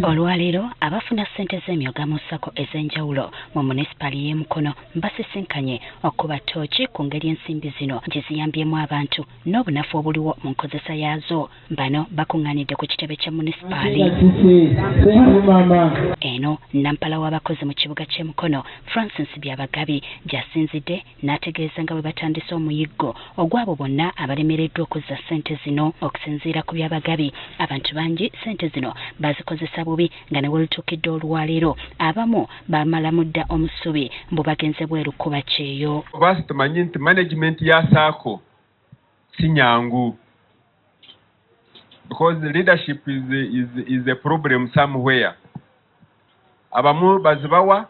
Olwaleero abafuna ssente z'emyoga mu SACCO ez'enjawulo mu munisipaali y'e Mukono basisinkanye okuba ttooki ku ngeri ensimbi zino gye ziyambyemu abantu n'obunafu obuliwo mu nkozesa yaazo. Bano bakuŋŋaanidde ku kitebe kya munisipaali. Eno nampala w'abakozi mu kibuga ky'e Mukono, Francis Byabagabi, gy'asinzidde n'ategeeza nga bwe batandise omuyiggo ogw'abo bonna abalemereddwa okuzza ssente zino. Okusinziira ku Byabagabi, abantu bangi ssente zino bazikozesa bubi nga ne welutuukidde olwaleero abamu bamalamu dda omusubi mbu bagenze bweru kuba kyeyo. Oba tumanyi nti management ya SACCO si nyangu because leadership is a problem somewhere. Abamu bazibawa,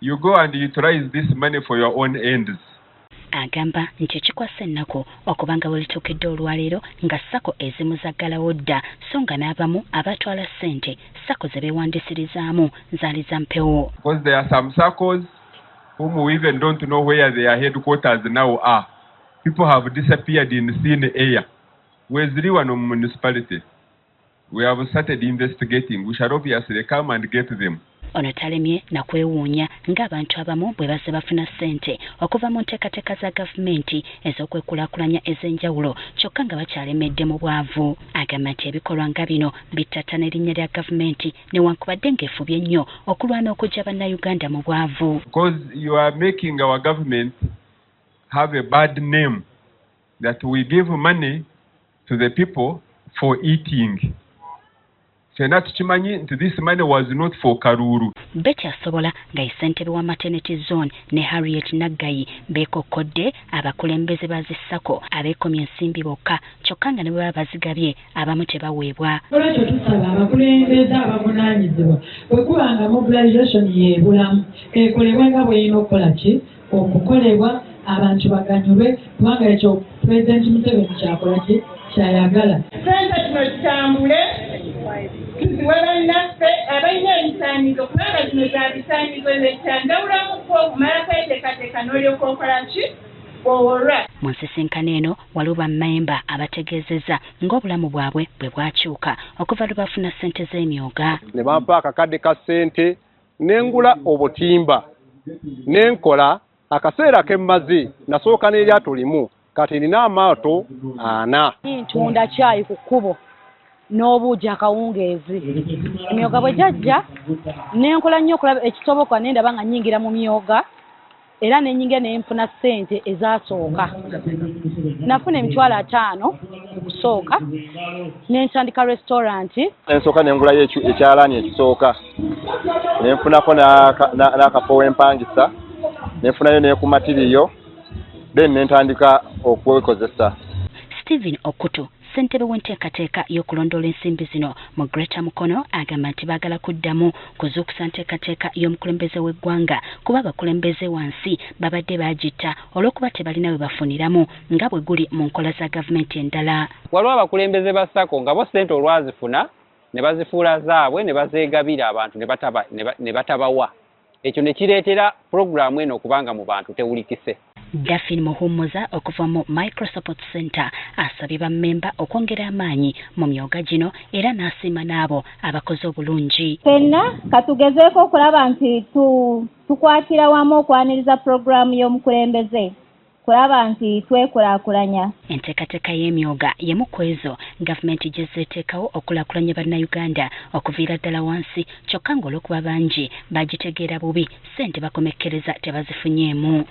you go and utilize this money for your own ends. Agamba nti ekikwasa ennaku okubanga bwe lituukidde olwaleero nga SACCO ezimu zaggalawo dda, so nga n'abamu abatwala ssente SACCO ze beewandisirizaamu zaali za mpewo. Because there are some SACCOs whom we even don't know where their headquarters now are. People have disappeared in thin air. Weziri wano mu municipality. We have started investigating. We shall obviously come and get them. Ono talemye na kwewuunya ng'abantu abamu bwe bazze bafuna ssente okuva mu nteekateeka za gavumenti ez'okwekulaakulanya ez'enjawulo, kyokka nga bakyalemedde mu bwavu. Agamba nti ebikolwa nga bino bittattana erinnya lya gavumenti newankubadde ng'efubye nnyo okulwana okuggya Bannayuganda mu bwavu. Because you are making our government have a bad name that we give money to the people for eating. Ffenna tukimanyi nti this money was not for kalulu. Betty Asobola nga ye ssentebe wa Maternity Zone ne Harriet Naggayi beekokkodde abakulembeze ba zi SACCO abeekomya ensimbi bokka, kyokka nga ne bwe baba bazigabye abamu tebaweebwa. Olwekyo tusaba abakulembeze abavunaanyizibwa bwe kuba nga mobilization y'ebulamu ekolebwe nga bw'erina okukola ki okukolebwa, abantu baganyulwe, kubanga ekyo Pulezidenti Museveni kyakola ki kyayagala. Ssente kino kitambule, tuziwe bannaffe abalina ebisaanyizo, kubanga zino za bisaanyizo ekyanjawulamuko okumala kweteekateeka n'olyoka okola ki owolwa. Mu nsisinkano eno waliwo bammemba abategeezezza ng'obulamu bwabwe bwe bwakyuka okuva lwe bafuna ssente z'emyoga. Ne bampa akakadde ka ssente ne ngula obutimba ne nkola. Akaseera ke mmaze nasooka n'eryato limu, kati nina amaato 4. Ntunda kyayi ku kkubo n'obuugi akawungeezi. Emyoga bwe gyajja ne nkola nnyo okulaba ekisoboka, ne ndaba nga nnyingira mu myoga era ne nnyingira ne nfuna ssente ezasooka. Nafuna 50,000 mu kusooka ne ntandika restaurant. Nsooka ne ngulayo ekyalaani ekisooka, ne nfunako n'akafo w'empangisa, ne nfunayo ne ku matiriyo, then ne ntandika okwekozesa. Stephen Okutu, ssentebe w'enteekateeka y'okulondoola ensimbi zino mu Greater Mukono, agamba nti baagala kuddamu kuzuukusa nteekateeka y'omukulembeze w'eggwanga, kuba abakulembeze wansi babadde baagitta olw'okuba tebalina we bafuniramu nga bwe guli mu nkola za gavumenti endala. Waliwo abakulembeze ba SACCO nga bo ssente olwazifuna ne bazifuula zaabwe ne bazeegabira abantu ne batabawa. Ekyo ne kireetera pulogulaamu eno okubanga mu bantu tewulikise. Daphne Muhumuza okuva mu Microsupport Center asabye bammemba okwongera amaanyi mu myoga gino era n'asiima n'abo abakoze obulungi. Ffenna katugezeeko okulaba nti tukwatira wamu okwaniriza pulogulaamu y'omukulembeze kulaba nti twekulaakulanya. Enteekateeka y'emyoga y'emu ku ezo gavumenti gye zeeteekawo okulaakulanya Bannayuganda okuviira ddala wansi, kyokka ng'olw'okuba bangi bagitegeera bubi, ssente bakomekkereza tebazifunyeemu.